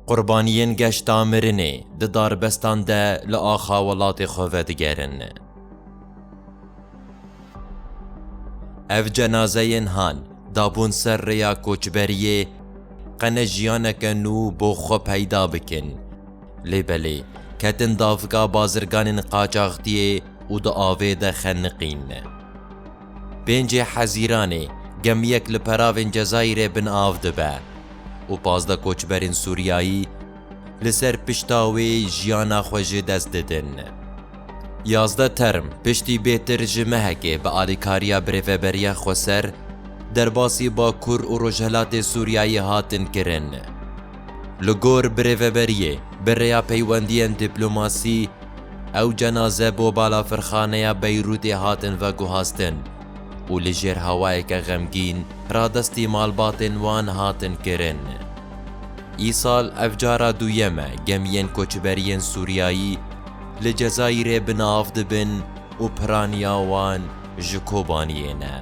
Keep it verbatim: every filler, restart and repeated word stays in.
Qurbaniyên geşta mirinê di darbestan de li axa welatê xwe vedigerin. Ev cenazeyên han dabûn ser rêya koçberiyê, qene jiyaneke nû bo xwe peyda bikin. Lê belê, ketin davika bazirganên qaçaxtiyê û di avê de xeniqîn. Pêncê Hezîranê gemiyek li peravên Cezayirê bin av dibe û pazdeh koçberên Sûriyayî li ser pişta wê jiyana xwe ji dest didin. Yazdeh term piştî bêtir ji mehekê bi alîkariya Birêveberiya Xweser derbasî Bakur û Rojhelatê Sûriyayê hatin kirin. Li gor Birêveberiyê, bi rêya peywendiyên dîplomasî, ew cenaze bo balafirxaneya Beyrûtê hatin veguhastin û li jêr hawayeke xemgîn radestî malbatên wan hatin kirin. Îsal ev cara duyem e gemiyên koçberiyên Sûriyayî li Cezayirê bi nav dibin û piraniya wan ji Kobaniyê ne.